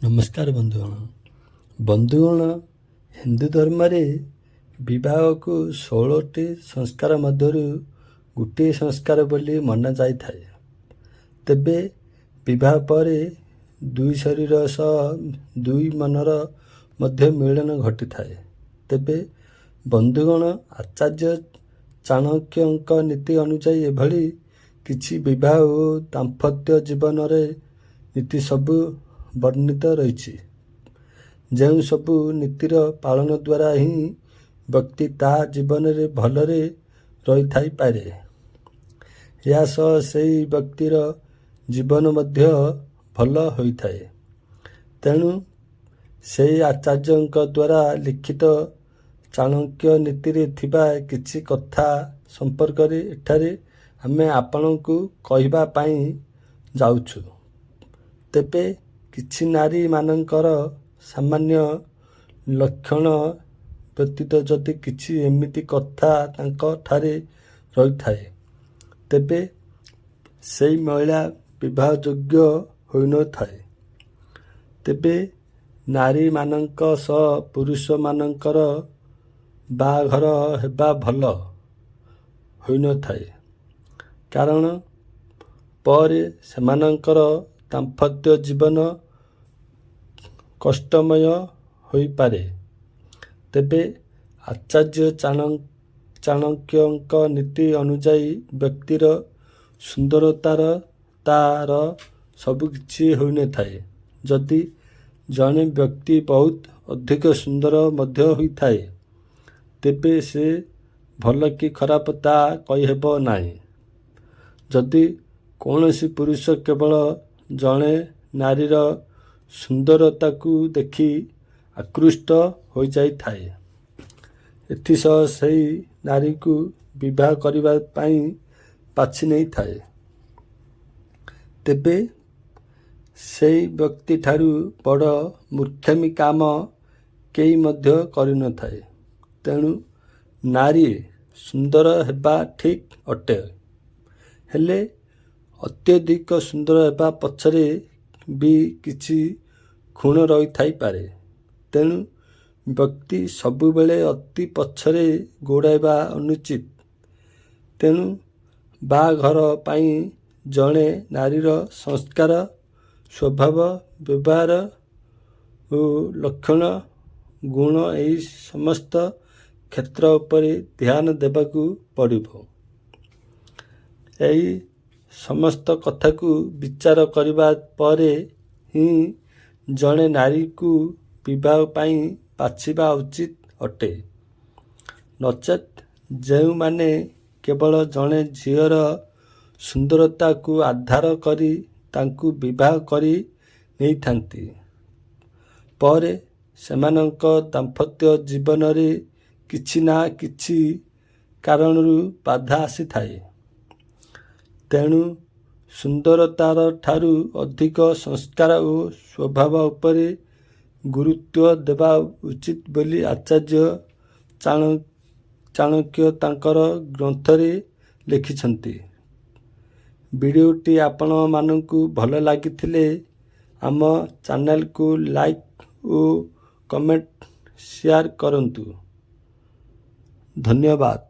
ନମସ୍କାର ବନ୍ଧୁଗଣ। ବନ୍ଧୁଗଣ, ହିନ୍ଦୁ ଧର୍ମରେ ବିବାହକୁ 16ଟି ସଂସ୍କାର ମଧ୍ୟରୁ ଗୋଟିଏ ସଂସ୍କାର ବୋଲି ମନାଯାଇଥାଏ। ତେବେ ବିବାହ ପରେ ଦୁଇ ଶରୀର ସହ ଦୁଇ ମନର ମଧ୍ୟ ମିଳନ ଘଟିଥାଏ। ତେବେ ବନ୍ଧୁଗଣ, ଆଚାର୍ଯ୍ୟ ଚାଣକ୍ୟଙ୍କ ନୀତି ଅନୁଯାୟୀ ଏଭଳି କିଛି ବିବାହ ଓ ଦାମ୍ପତ୍ୟ ଜୀବନରେ ନୀତି ସବୁ ବର୍ଣ୍ଣିତ ରହିଛି, ଯେଉଁ ସବୁ ନୀତିର ପାଳନ ଦ୍ୱାରା ହିଁ ବ୍ୟକ୍ତି ତା ଜୀବନରେ ଭଲରେ ରହିଥାଇପାରେ। ଏହା ସହ ସେହି ବ୍ୟକ୍ତିର ଜୀବନ ମଧ୍ୟ ଭଲ ହୋଇଥାଏ। ତେଣୁ ସେହି ଆଚାର୍ଯ୍ୟଙ୍କ ଦ୍ୱାରା ଲିଖିତ ଚାଣକ୍ୟ ନୀତିରେ ଥିବା କିଛି କଥା ସମ୍ପର୍କରେ ଏଠାରେ ଆମେ ଆପଣଙ୍କୁ କହିବା ପାଇଁ ଯାଉଛୁ। ତେବେ କିଛି ନାରୀମାନଙ୍କର ସାମାନ୍ୟ ଲକ୍ଷଣ ବ୍ୟତୀତ ଯଦି କିଛି ଏମିତି କଥା ତାଙ୍କ ଠାରେ ରହିଥାଏ, ତେବେ ସେହି ମହିଳା ବିବାହ ଯୋଗ୍ୟ ହୋଇନଥାଏ। ତେବେ ନାରୀମାନଙ୍କ ସହ ପୁରୁଷମାନଙ୍କର ବାହାଘର ହେବା ଭଲ ହୋଇନଥାଏ, କାରଣ ପରେ ସେମାନଙ୍କର ଦାମ୍ପତ୍ୟ ଜୀବନ କଷ୍ଟମୟ ହୋଇପାରେ। ତେବେ ଆଚାର୍ଯ୍ୟ ଚାଣକ୍ୟଙ୍କ ନୀତି ଅନୁଯାୟୀ ବ୍ୟକ୍ତିର ସୁନ୍ଦରତାର ତାର ସବୁକିଛି ହୋଇନଥାଏ। ଯଦି ଜଣେ ବ୍ୟକ୍ତି ବହୁତ ଅଧିକ ସୁନ୍ଦର ମଧ୍ୟ ହୋଇଥାଏ, ତେବେ ସେ ଭଲ କି ଖରାପ ତା କହିହେବ ନାହିଁ। ଯଦି କୌଣସି ପୁରୁଷ କେବଳ ଜଣେ ନାରୀର ସୁନ୍ଦରତାକୁ ଦେଖି ଆକୃଷ୍ଟ ହୋଇଯାଇଥାଏ, ଏଥିସହ ସେହି ନାରୀକୁ ବିବାହ କରିବା ପାଇଁ ବାଛି ନେଇଥାଏ, ତେବେ ସେହି ବ୍ୟକ୍ତିଠାରୁ ବଡ଼ ମୂର୍ଖାମି କାମ କେହି ମଧ୍ୟ କରିନଥାଏ। ତେଣୁ ନାରୀ ସୁନ୍ଦର ହେବା ଠିକ୍ ଅଟେ, ହେଲେ ଅତ୍ୟଧିକ ସୁନ୍ଦର ହେବା ପଛରେ ବି କିଛି ଖୁଣ ରହିଥାଇପାରେ। ତେଣୁ ବ୍ୟକ୍ତି ସବୁବେଳେ ଅତି ପଛରେ ଗୋଡ଼ାଇବା ଅନୁଚିତ। ତେଣୁ ବାହାଘର ପାଇଁ ଜଣେ ନାରୀର ସଂସ୍କାର, ସ୍ୱଭାବ, ବ୍ୟବହାର ଓ ଲକ୍ଷଣ ଗୁଣ ଏହି ସମସ୍ତ କ୍ଷେତ୍ର ଉପରେ ଧ୍ୟାନ ଦେବାକୁ ପଡ଼ିବ। ଏହି ସମସ୍ତ କଥାକୁ ବିଚାର କରିବା ପରେ ହିଁ ଜଣେ ନାରୀକୁ ବିବାହ ପାଇଁ ବାଛିବା ଉଚିତ ଅଟେ। ନଚେତ୍ ଯେଉଁମାନେ କେବଳ ଜଣେ ଝିଅର ସୁନ୍ଦରତାକୁ ଆଧାର କରି ତାଙ୍କୁ ବିବାହ କରି ନେଇଥାନ୍ତି, ପରେ ସେମାନଙ୍କ ଦାମ୍ପତ୍ୟ ଜୀବନରେ କିଛି ନା କିଛି କାରଣରୁ ବାଧା ଆସିଥାଏ। ତେଣୁ ସୁନ୍ଦରତାର ଠାରୁ ଅଧିକ ସଂସ୍କାର ଓ ସ୍ୱଭାବ ଉପରେ ଗୁରୁତ୍ୱ ଦେବା ଉଚିତ ବୋଲି ଆଚାର୍ଯ୍ୟ ଚାଣକ୍ୟ ତାଙ୍କର ଗ୍ରନ୍ଥରେ ଲେଖିଛନ୍ତି। ଭିଡ଼ିଓଟି ଆପଣମାନଙ୍କୁ ଭଲ ଲାଗିଥିଲେ ଆମ ଚ୍ୟାନେଲକୁ ଲାଇକ୍ ଓ କମେଣ୍ଟ, ସେୟାର କରନ୍ତୁ। ଧନ୍ୟବାଦ।